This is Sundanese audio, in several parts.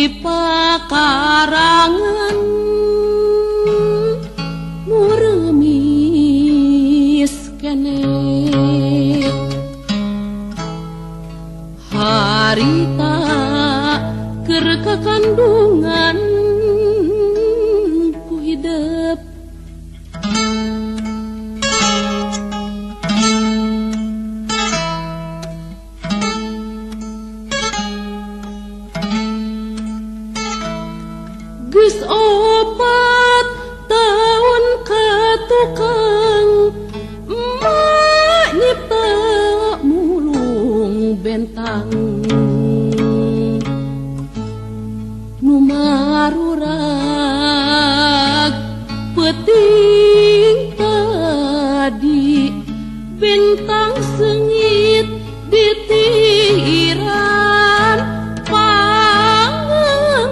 Di pakarangan muremis keneh harita keur kakandungan ku hidep. Geus 4 tahun ka tukang emak nyipta mulung bentang nu marurag peuting tadi bentang seungit ditiran pangangguran.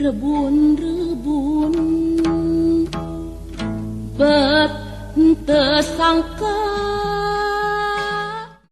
Rebun-rebun bet teu sangka